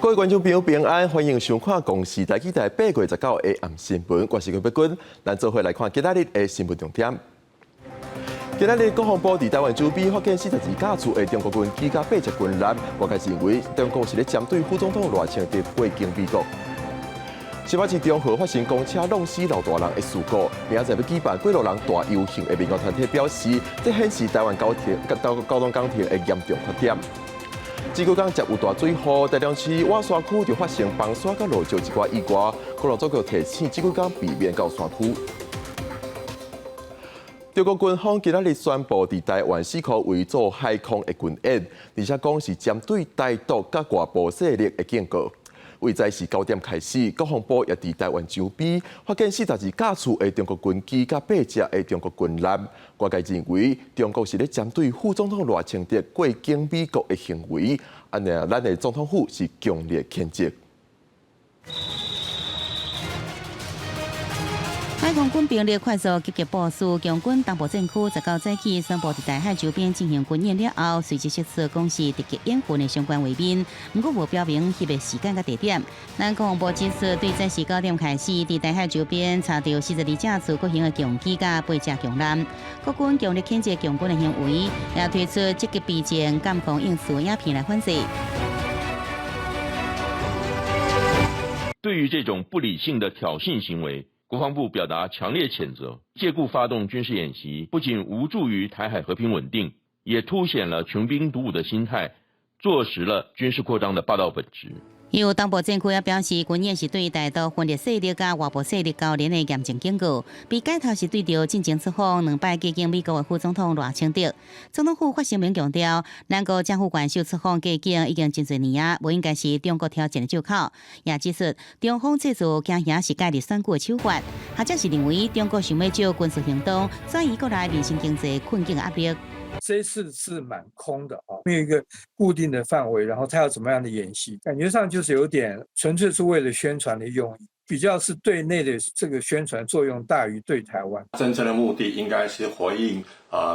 各位觀眾朋友平安，歡迎收看公視台語台8月19的暗新聞，我是郭碧君，咱做伙來看今仔日的新聞重點。今仔日國防部佇台灣周邊發現42架次的中國軍機佮八隻軍艦，外界認為中國是咧針對副總統賴清德過境美國。新北市中和發生公車挵死老大人的事故，明仔載欲舉辦過路人大遊行的民權團體表示，這顯示台灣交通工程的嚴重缺點。這幾工接有大水雨，台中市瓦山區就發生崩山佮落石一寡意外，公路總局提醒這幾工避免到山區。中國軍方今仔日宣布，佇台灣四箍圍做海空的軍演，而且講是針對台獨佮外部勢力的警告。為早時9點開始，國防部也佇台灣周邊發現42架次的中國軍機佮八隻的中國軍艦。外界認為中國是咧針對副總統賴清德過境美國的行為，按呢，咱的總統府是強烈譴責。海空軍兵力快速集結部署，共軍東部戰區19早起宣布佇台海周邊進行軍演了後，隨即釋出講是突擊演訓的相關畫面，毋過無標明彼个時間佮地點。咱國防部指出，對早時9點開始，佇台海周邊查著42架次國行的共機佮八隻共艦，國軍強烈譴責共軍的行為，也推出積極備戰、監控應處影片來反制。對於這種不理性的挑釁行為，國防部表達強烈譴責，借故發動軍事演習，不僅無助於台海和平穩定，也凸顯了窮兵黷武的心態，坐實了軍事擴張的霸道本質。有東部戰區也表示，軍演是對台獨分裂勢力佮外部勢力勾連的嚴正警告，被解讀是對著進前出訪兩擺過境美國的副總統賴清德。總統府發聲明強調，咱國政府元首出訪過境已經真濟年啊，無應該是中國挑戰的藉口。也指出，中方這次驚嚇是介入選舉的手法，或者是認為中國想欲藉軍事行動轉移國內民生經濟困境的壓力。這次是蠻空的啊，沒有一個固定的範圍，然後他要怎麼樣的演習，感覺上就是有點純粹是為了宣傳的用意，比較是對內的這個宣傳作用大於對台灣。真正的目的應該是回應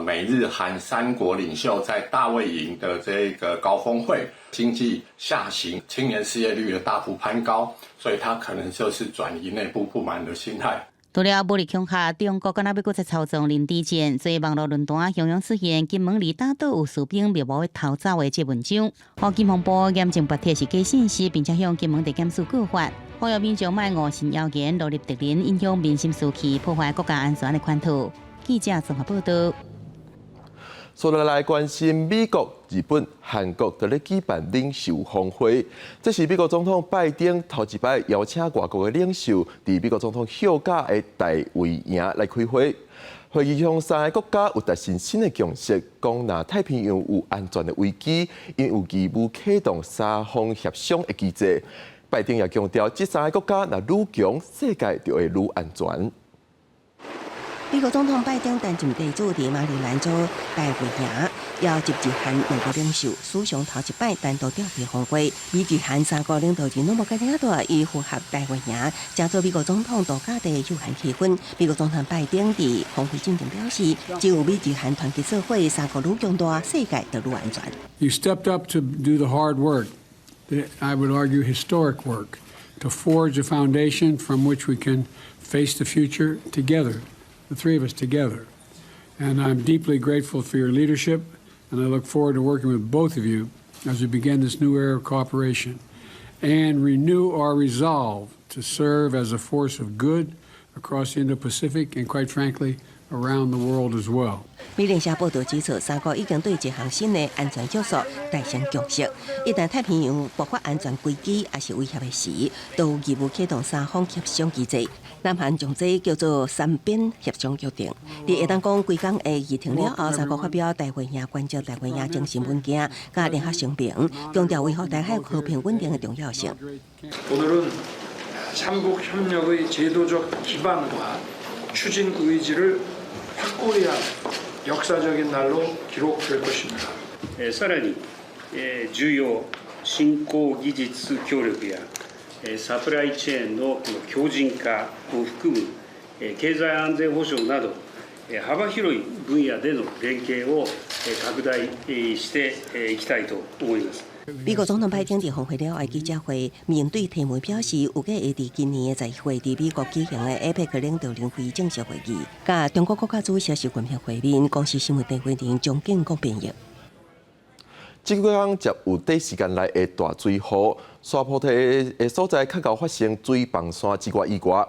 美日韓三國領袖在大衛營的這個高峰會，經濟下行，青年失業率的大幅攀高，所以他可能就是轉移內部不滿的心態。除了武力恐嚇，中國閣若欲閣再操縱認知戰，所以網路論壇常常出現金門離島島有士兵密謀欲偷走的這文章，予國防部嚴正駁斥是假信息，並且向金門地檢署告發，呼籲民眾莫誤信謠言，落入敵人影響民心士氣、破壞國家安全的圈套。記者綜合報道。接落來關心美國、日本、韓國佇咧舉辦領袖峰會，這是美國總統拜登頭一擺邀請外國的領袖佇美國總統休假的大衛營來開會。會議上，三个國家有達成新的共識，講若太平洋有安全的危機，𪜶有義務啟動三方協商的機制。拜登也強調，這三個國家若愈強，世界就會愈安全。美國總統拜登擔任地主佇馬里蘭州大衛營，邀集日韓兩國領袖史上頭一擺單獨召開峰會。美日韓三國領導人攏無共領帶，以符合大衛營，成做美國總統度假地休閒氣氛。美國總統拜登佇峰會進前表示，只有美日韓團結做伙，三國愈強大，世界就愈安全。 You stepped up to do the hard work, I would argue historic work, to forge a foundation from which we can face the future together. The three of us together. And I'm deeply grateful for your leadership, and I look forward to working with both of you as we begin this new era of cooperation and renew our resolve to serve as a force of good across the Indo-Pacific and, quite frankly, around the world as well. 美聯社報道指出，三國已經對這項新的安全協作達成共識。一旦太平洋爆發安全危機抑是威脅的時，都有義務啟動三方協商機制。南韓將這叫做三邊協商約定。佇會當講規工的議程了後，三國發表大衛營關照大衛營精神文件，佮聯合聲明，強調維護台海和平穩定的重要性。 오늘은 삼국 협력의 제도적 기반과 추진 의지를 확고히 한 역사적인 날로 기록될 것입니다. さらに重要新興技術協力やサプライチェーンの強靭化を含む経済安全保障など幅広い分野での連携を拡大していきたいと思います。美國總統拜登佇峰會了後記者會，面對提問表示，預計會佇今年的11月佇美國舉行的 APEC 領導人非正式會議，佮中國國家主席習近平會面。公視新聞陳慧玲張建國編譯。這幾工接有短時間內的大水雨，山坡地的所在較𠢕發生水崩山這個意外。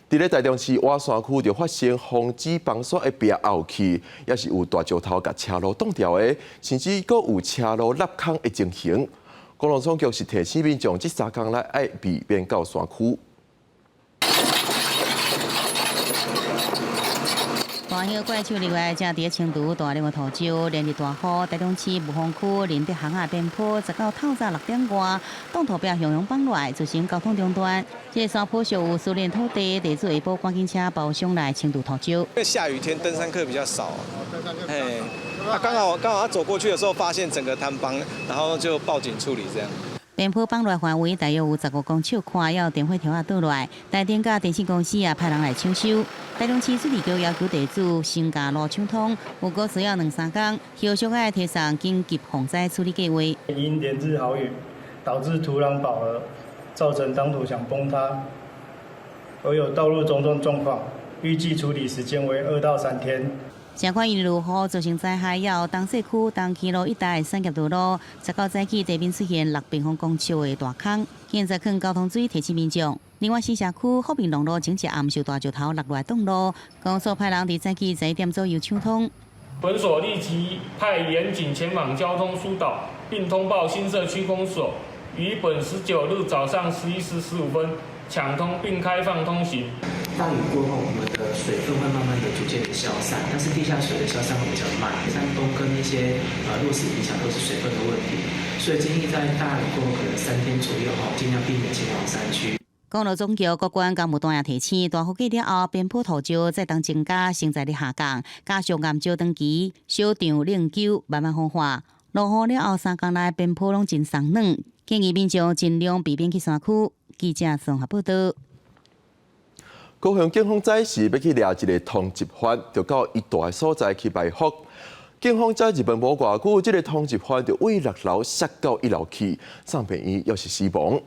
佇咧台中市瓦山區就發生防止崩山的壁凹去，也是有大石頭共車路擋掉的，甚至閣有車路落空的情形。公路總局是提醒民眾，這3工內愛避免到山區。大葉怪獸另外，正佇咧清除大量的土石，連日大雨，台中市霧峰區仁德巷仔邊坡，19透早6點外，擋土壁雄雄崩落來，造成交通中斷。這個山坡上有私人土地，地主下晡趕緊車包商來清除土石。因為下雨天登山客比較少，哎，啊剛好剛好他走過去的時候，發現整個坍崩，然後就報警處理這樣。邊坡崩落範圍大約有15公尺寬，還有電火柱仔倒落來，台電佮電信公司也派人來搶修。台中市水利局要求地主先共路搶通，有閣需要兩三工，後續愛提送緊急防災處理計劃。因連日豪雨導致土壤飽和，造成擋土牆崩塌，而有道路中斷狀況，預計處理時間為2到3天。這款因落雨造成災害，還有東勢區東溪路一帶產業道路，19早起地面出現6平方公尺的大空，警察囥交通水提醒民眾。另外，新社區福民農路前一暗受大石頭落來擋路，公所派人佇早起11點左右搶通。本所立即派員警前往交通疏導，並通報新社區公所，於本19日早上11時15分搶通並開放通行。大雨過後，我們的水分會慢慢的逐漸的消散，但是地下水的消散會比較慢。山崩跟一些落石影響都是水分的問題，所以建議在大雨過後可能3天左右哈，盡量避免前往山區。公路總局國關公務單也提醒，大雨過了後，邊坡土石再當增加，承載力下降，加上岩石長期小場冷久慢慢風化，落雨了後3工內邊坡攏真鬆軟，建議民眾盡量避免去山區。記者綜合報道。高雄警方早時欲去掠一个通緝犯，就到伊蹛的所在去埋伏。警方才入門無偌久，這个通緝犯就對6樓摔到1樓去，送病院猶是死亡。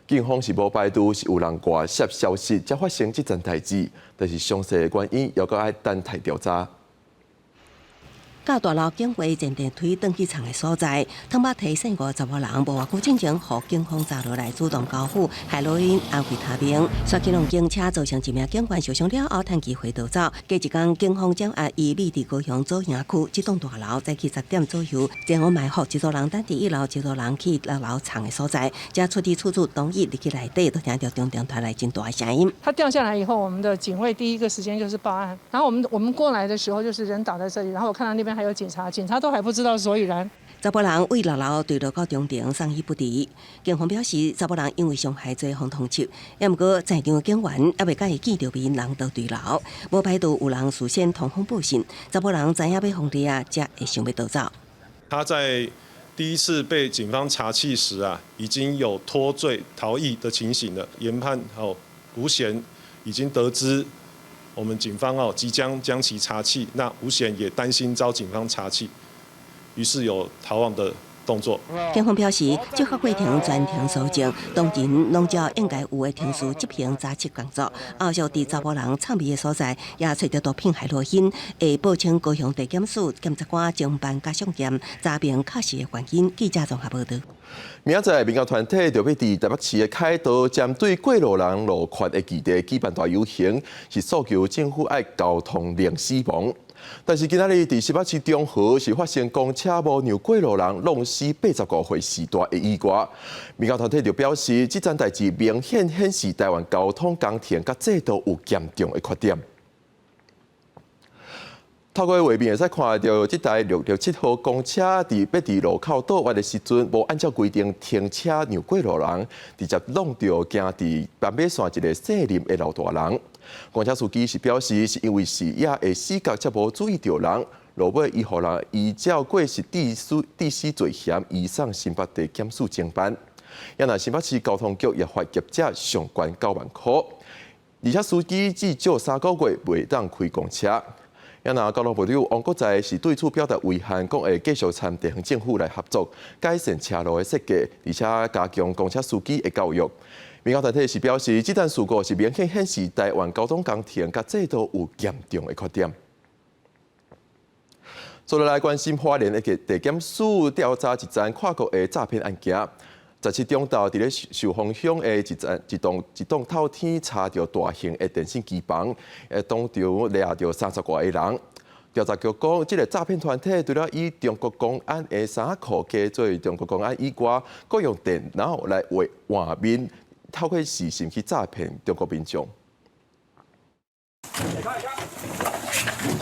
警方是無排除是有人外泄消息，才發生這樁代誌，但是詳細的原因猶閣愛等待調查。到大樓警衛前電梯轉去藏的所在，坦白提醒五查某人無偌久進前，予警方查落來主動交付海洛因安非他命，煞去用警車造成一名警員受傷了後，趁機會逃走。隔一工，警方掌握伊秘佇高雄左營區這棟大樓，早起10點左右前往埋伏，一組人等佇1樓，一組人去6樓藏的所在，才出佇厝主同意入去內底，都聽著中庭傳來真大聲音。他掉下來以後，我們的警衛第一個時間就是報案，然後我們過來的時候，就是人倒在這裡，然後我看到那邊還有警察，警察都還不知道所以然。查埔人對6樓墜落到中庭，送醫不治。警方表示，查埔人因為傷害罪予通緝，也毋過在場的警員猶未佮伊見著面，人就墜樓，無排除有人事先通風報信。查埔人知影欲予掠，才會想欲逃走。他在第一次被警方查緝時啊，已經有脫罪逃逸的情形了。研判哦，吳賢已經得知我們警方哦即將將其查緝，那吳賢也擔心遭警方查緝，於是有逃亡的動作。警方表示，執法過程全程搜證，當人攏照應該有的程序執行查緝工作。後續佇查埔人藏匿的所在，也揣著毒品海洛因，會報請高雄地檢署檢察官偵辦佮送檢，查明確實的原因。記者綜合報道。明仔載民間團體就欲佇台北市的凱道，針對過路人路權的議題舉辦大遊行，是訴求政府愛交通零死亡。但是今仔日佇新北市中和是發生公車無讓過路人弄死85歲序大的意外。民間團體就表示，這樁代誌明顯顯示台灣交通工程佮制度有嚴重的缺點。透過畫面會使看著，這台667號公車佇欲佇路口倒彎的時陣，無按照規定停車讓過路人，直接挵著行佇斑馬線一个姓林的老大人。公車司機是表示，是因為視野的死角才無注意著人，落尾伊予人依照過失致死罪嫌移送新北地檢署偵辦。也若新北市交通局也罰業者上懸9萬箍，而且司機至少3個月袂當開公車。啊若交通部長王國材是對此表達遺憾，講會繼續參地方政府來合作，改善車路的設計，而且加強公車司機的教育。民間團體是表示，這單事故是明顯顯示台灣交通工程佮制度有嚴重的缺點。接落來關心花蓮的地檢署調查一樁跨國的詐騙案件。17中晝佇咧壽豐鄉的一樁一棟一棟透天查著大型的電信機房，當場掠著三十外个人。調查局講，這個詐騙團體除了以中國公安的衫褲假做中國公安以外，閣用電腦來畫換面，透過視訊去詐騙中國民眾。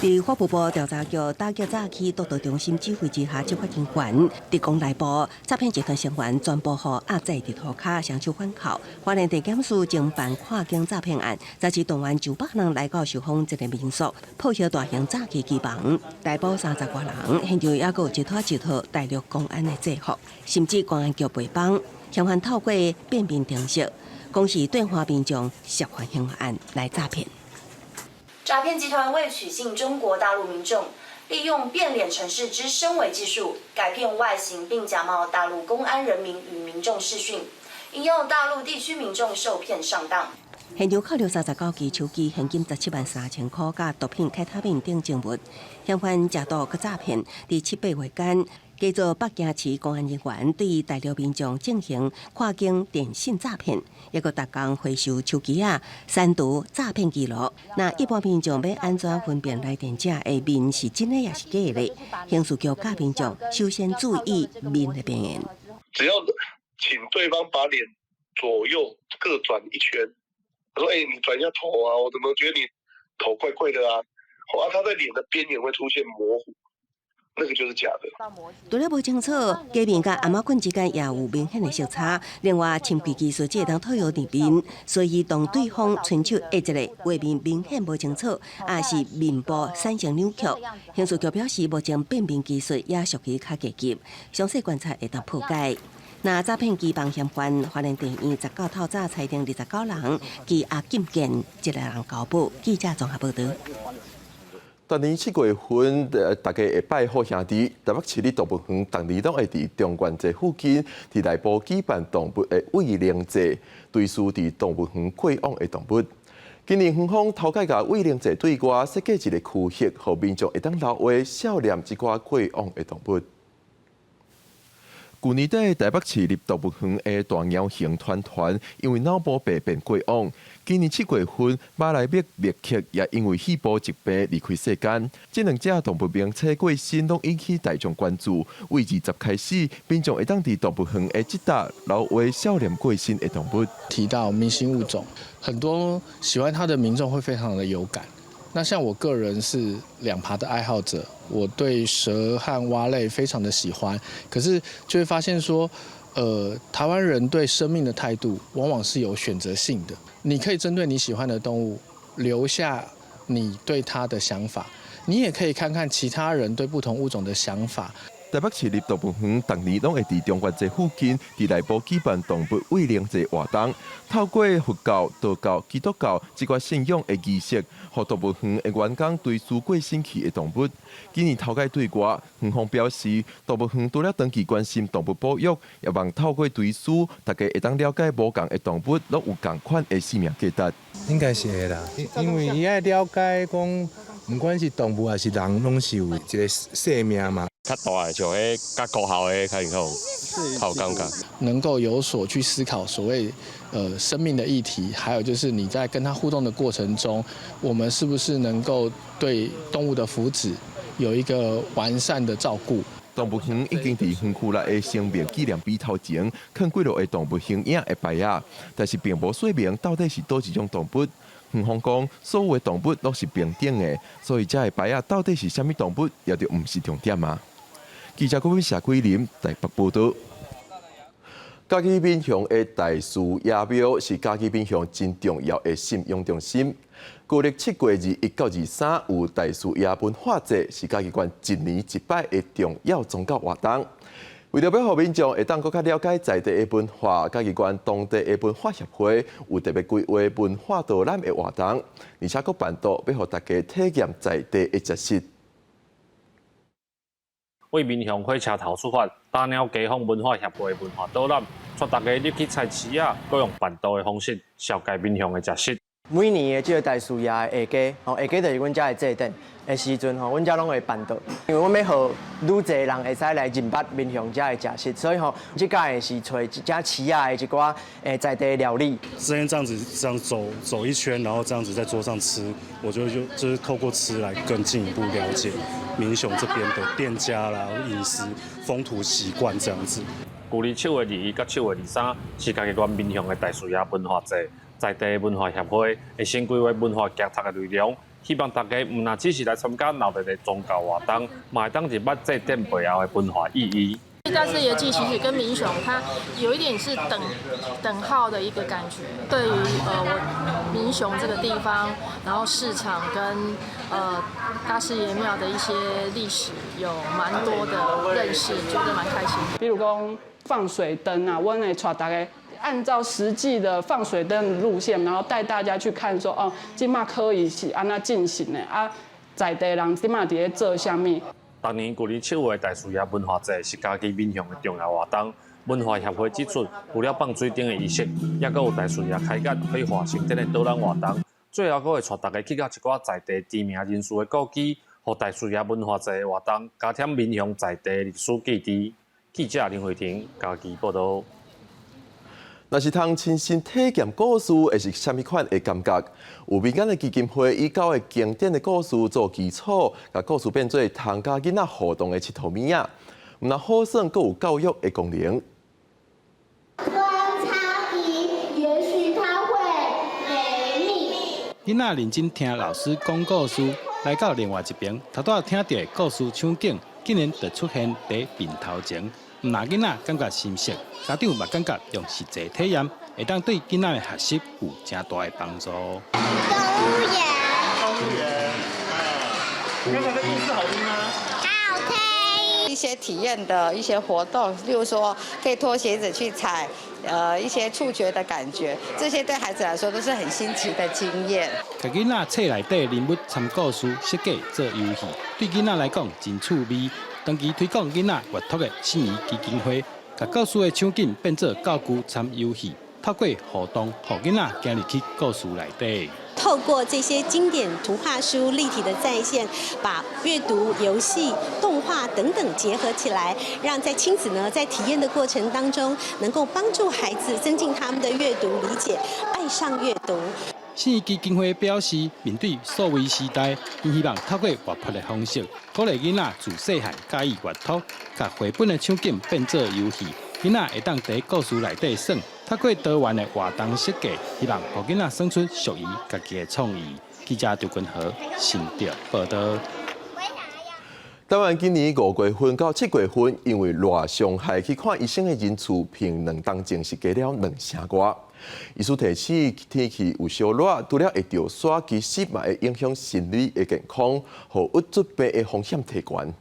佇法務部調查局打擊詐欺督導中心指揮之下，執法人員佇講內部詐騙集團成員全部予押在佇塗跤，雙手反銬。花蓮地檢署偵辦跨境詐騙案，早時動員上百人來到壽豐這個民宿，破曉大型詐欺機房，逮捕三十外人。現場猶閣有一套一套大陸公安的制服，甚至公安局陪幫，嫌犯透過變面程式，講是對岸民眾涉犯刑案來詐騙。詐騙集團為取信中國大陸民眾，利用變臉程式之深偽技術，改變外形並假冒大陸公安人民與民眾視訊，引誘大陸地區民眾受騙上當。現場扣留39支手機、現金173,000塊、佮毒品、開他命等證物，嫌犯食毒閣詐騙，佇七八月間，假做北京市公安人員對大陸民眾進行跨境電信詐騙，猶閣逐工回收手機仔，刪除詐騙記錄。那一般民眾欲按怎分辨來電者的面是真的抑是假的？刑事局教民眾首先注意面的邊緣。只要請對方把臉左右各轉一圈，他說：“欸，你轉一下頭啊，我怎麼覺得你頭怪怪的啊？”啊，他在臉的邊緣會出現模糊。那個就是假的。除了無清楚，假面佮頷仔棍之間也有明顯的色差。另外，深偽技術只會當套用佇面，所以當對方伸手按一个畫面明顯無清楚，抑是面部產生扭曲。刑事局表示，目前辨別技術也屬於較低級，詳細觀察會當破解。那詐騙機房嫌犯，花蓮地院19透早裁定29人，羈押禁見，一个人交保。記者綜合報導。逐年7月份，大家會拜好兄弟。台北市立動物園逐年攏會佇中元節附近，佇內埔舉辦動物的慰靈祭，追思佇動物園過往的動物。今年園方頭擺共慰靈祭對外設計一個區域，予民眾會當留話悼念這寡過往的動物。舊年底，台北市立動物園的大貓熊團團因為腦部病變過往。今年7月份，馬來貘麥克也因為肺部疾病離開世間。這兩隻動物名冊過身，攏引起大眾關注。為20開始，民眾會當佇動物園的這搭留話悼念過身的動物。提到明星物種，很多喜歡它的民眾會非常的有感。那像我個人是兩爬的愛好者，我對蛇和蛙類非常的喜歡，可是就會發現說，台灣人對生命的態度往往是有選擇性的。你可以針對你喜歡的動物留下你對它的想法，你也可以看看其他人對不同物種的想法。台北市立動物園逐年攏會佇中元節附近，佇內埔舉辦動物慰靈祭活動，透過佛教、道教、基督教這寡信仰的儀式，予動物園的員工追思過身去的動物。今年頭擺對外，園方表示，動物園除了長期關心動物保育，也望透過追思，大家會當了解無仝的動物攏有仝款的生命價值。應該是會啦，因為伊愛了解講，毋管是動物抑是人，攏是有一个生命嘛。較大的像彼較高效的較有較有感覺，能夠有所去思考所謂生命的議題，還有就是你在跟他互動的過程中，我們是不是能夠對動物的福祉有一個完善的照顧？動物園已經佇園區內的生命紀念碑頭前，囥幾落个動物形影的牌仔，但是並無說明到底是佗一種動物。園方講，所有的動物攏是平等的，所以這个牌仔到底是啥物動物，也就毋是重點啊。記者郭謝桂林台北報導。嘉義民雄的大士爺廟是嘉義民雄真重要的信仰中心。舊曆7月21到23有大士爺文化節，是嘉義縣一年一擺的重要宗教活動。為著欲予民眾會當閣較了解在地的文化，嘉義縣當地的文化協會有特別規劃文化導覽的活動，而且閣辦桌欲予大家體驗在地的食食。為民雄火車頭出發，打鳥街坊文化協會文化導覽，帶大家入去菜市仔，閣用辦桌的方式，紹介民雄的食食。每年的這個大師爺的下街，吼下街就是阮遮的祭典的時陣，吼，阮遮攏會辦桌，因為阮欲予愈濟人會使來認捌民雄遮的食食，所以吼，這屆是揣遮市仔的一寡在地料理。先這樣子這樣走走一圈，然後這樣子在桌上吃，我覺得就是透過吃來更進一步了解民雄這邊的店家啦、飲食風土習慣這樣子。舊年7月21佮7月23是嘉義縣民雄的大師爺文化節。在地文化協會會先規劃文化劇讀的內容，希望大家毋但只是來參加鬧熱的宗教活動，嘛會當認捌祭典背後的文化意義。大師爺祭其實跟民雄，它有一點是等等號的一個感覺。對於我民雄這個地方，然後市場跟大師爺廟的一些歷史有蠻多的認識，覺得蠻開心。比如講放水燈啊，阮會帶大家按照實際的放水燈的路線，然後帶大家去看說，哦，這馬可以是按怎進行的啊，在地人這馬佇咧做啥物。逐年舊年7月的大師爺文化節是嘉義民雄的重要活動。文化協會指出，除了放水燈的儀式，也閣有大師爺開講火化聖典的導覽活動。最後，閣會帶大家去到一寡在地知名人士的故居，予大師爺文化節的活動加添民雄在地歷史記憶。記者林慧婷嘉義報導。若是通親身體驗故事，會是啥物款的感覺？有民間的基金會以九个經典的故事做基礎，共故事變做通佮囡仔互動的𨑨迌物仔，毋但好耍，閣有教育的功能。觀察伊，也許他會沒命。囡仔認真聽老師講故事，來到另外一邊，頭拄仔聽著的故事場景，竟然就出現佇面頭前。毋但囡仔感覺新鮮，家長嘛感覺用實際體驗，會當對囡仔的學習有誠大的幫助。動物園。動物園。剛才的故事好聽嗎？好聽。一些體驗的一些活動，例如說可以脫鞋子去踩，一些觸覺的感覺，這些對孩子來說都是很新奇的經驗。共囡仔冊內底人物參故事設計做遊戲，對囡仔來講真趣味。長期推廣囡仔閱讀的信誼基金會，共故事的場景變做教具參遊戲，透過互動，予囡仔走入去故事內底。透過這些經典圖畫書立體的再現，把閱讀、遊戲、動畫等等結合起來，讓在親子呢在體驗的過程當中，能夠幫助孩子增進他們的閱讀理解，愛上閱讀。信誼基金會表示，面對數位時代，𪜶希望透過活潑的方式，鼓勵囡仔自細漢佮意閱讀，共繪本的場景變做遊戲，囡仔會當佇故事內底耍。透過多元的活動設計，希望予囡仔耍出屬於家己的創意。記者張君和新竹報導。台灣今年5月份到7月份，因為熱傷害去看醫生的人數，比兩冬前是加了2成外。醫師提醒，天氣有燒熱，除了會著痧，其實嘛會影響心理的健康，予鬱卒病的風險提懸。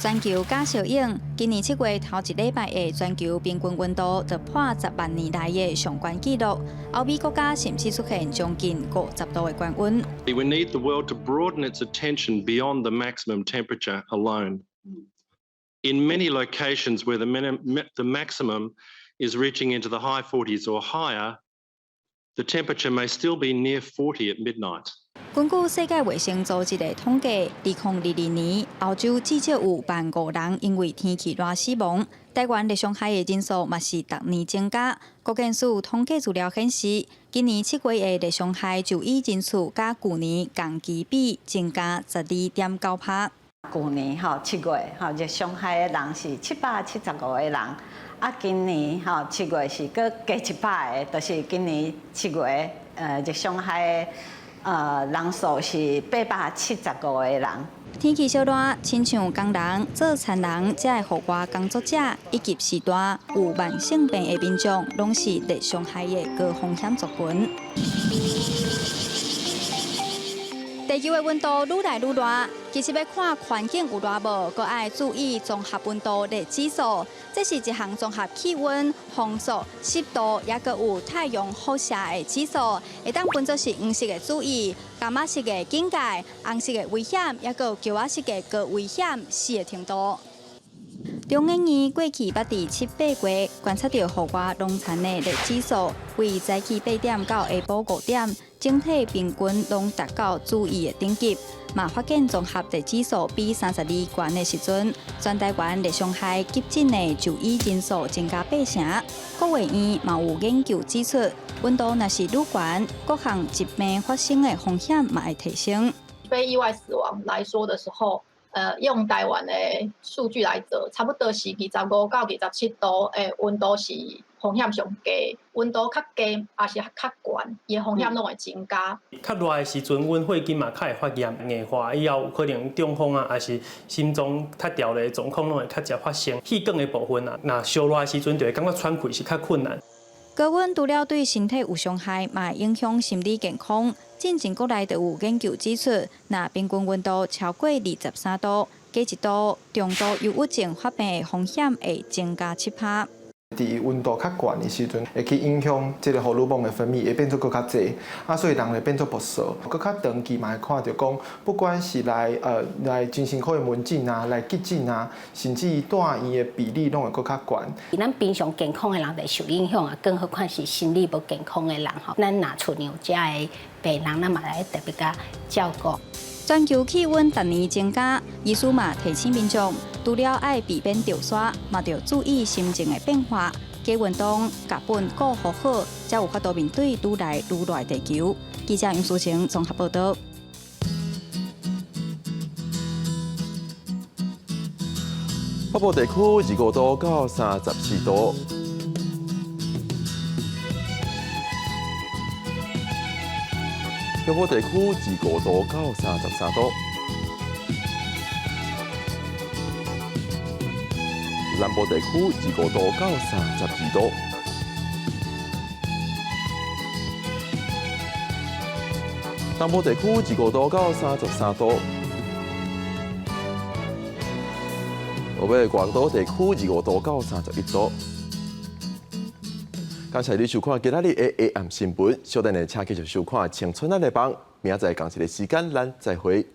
全球加燒湧，今年7月頭一禮拜的全球平均溫度就破10萬年來的上懸紀錄。歐美國家甚至出現將近50度的高溫。 We need the world to broaden its attention beyond the maximum temperature alone. In many locations where the maximum is reaching into the high 40s or higher, the temperature may still be near 40 at midnight. 根據世界衛生組織的統計，2022年歐洲至少有15000人因為天氣熱死亡。台灣熱傷害的人數嘛是逐年增加。國健署統計資料顯示，今年7月的熱傷害就醫人數，佮舊年同期比增加12.9%。舊年吼7月吼熱傷害的人是775個人，啊，今年吼7月是閣加100個，就是今年7月熱傷害的。人數是875個人。天氣燒熱，親像工人、做田人、這个戶外工作者，以及序大有慢性病的民眾，攏是熱傷害的高風險族群。地球的溫度愈來愈熱，其實欲看環境有熱無，閣愛注意綜合溫度熱指數。這是一項綜合氣溫、風速、濕度，抑閣有太陽輻射的指數，會當分做是黃色的注意、柑仔色的警戒、紅色的危險，抑閣有橘仔色的高危險四个程度。中研院過去捌佇七八月觀察著戶外農田的熱指數，為早起8點到下晡5點，整體平均攏達到注意的等級。嘛發現綜合熱指數比32懸的時陣，全台灣熱傷害急診的就醫人數增加8成。國衛院嘛有研究指出，溫度若是愈懸，各項疾病發生的風險嘛會提升。非意外死亡來說的時候，用台灣的數據來做，差不多是25到27度的溫度是風險上低，溫度較低抑是較懸，伊的風險攏會增加。較熱的時陣，阮血筋嘛較會發炎硬化，以後有可能中風啊，抑是心臟脫掉的狀況攏會較濟發生。氣管的部分啊，若燒熱的時陣，就會感覺喘氣是較困難。高溫除了對身體有傷害，嘛會影響心理健康。進前國內就有研究指出，若平均溫度超過23度，加一度，中度憂鬱症發病的風險會增加7%。佇溫度較懸的時陣，會去影響這个荷爾蒙的分泌，會變做閣較濟，啊，所以人會變做暴躁。閣較長期嘛會看著講，不管是來精神科的門診啊，來急診啊，甚至住院的比例攏會閣較懸。咱平常健康的人會受影響啊，更何況是心理無健康的人吼。咱若厝裡有遮的病人，咱嘛來特別共照顧。全球氣溫逐年增加，醫師嘛提醒民眾，除了愛避免著沙，嘛著注意心情的變化。加運動，共本顧好好，才有法度面對愈來愈熱的地球。記者楊淑晴綜合報道。北部地區25度到34度。北部地區25度到33度，南部地區25度到32度，東部地區25度到33度，落尾廣東地區25度到31度。感謝你收看今仔日的 AM 新聞，小等下請繼續收看《青春咱的幫》，明仔載仝一个時間，咱再會。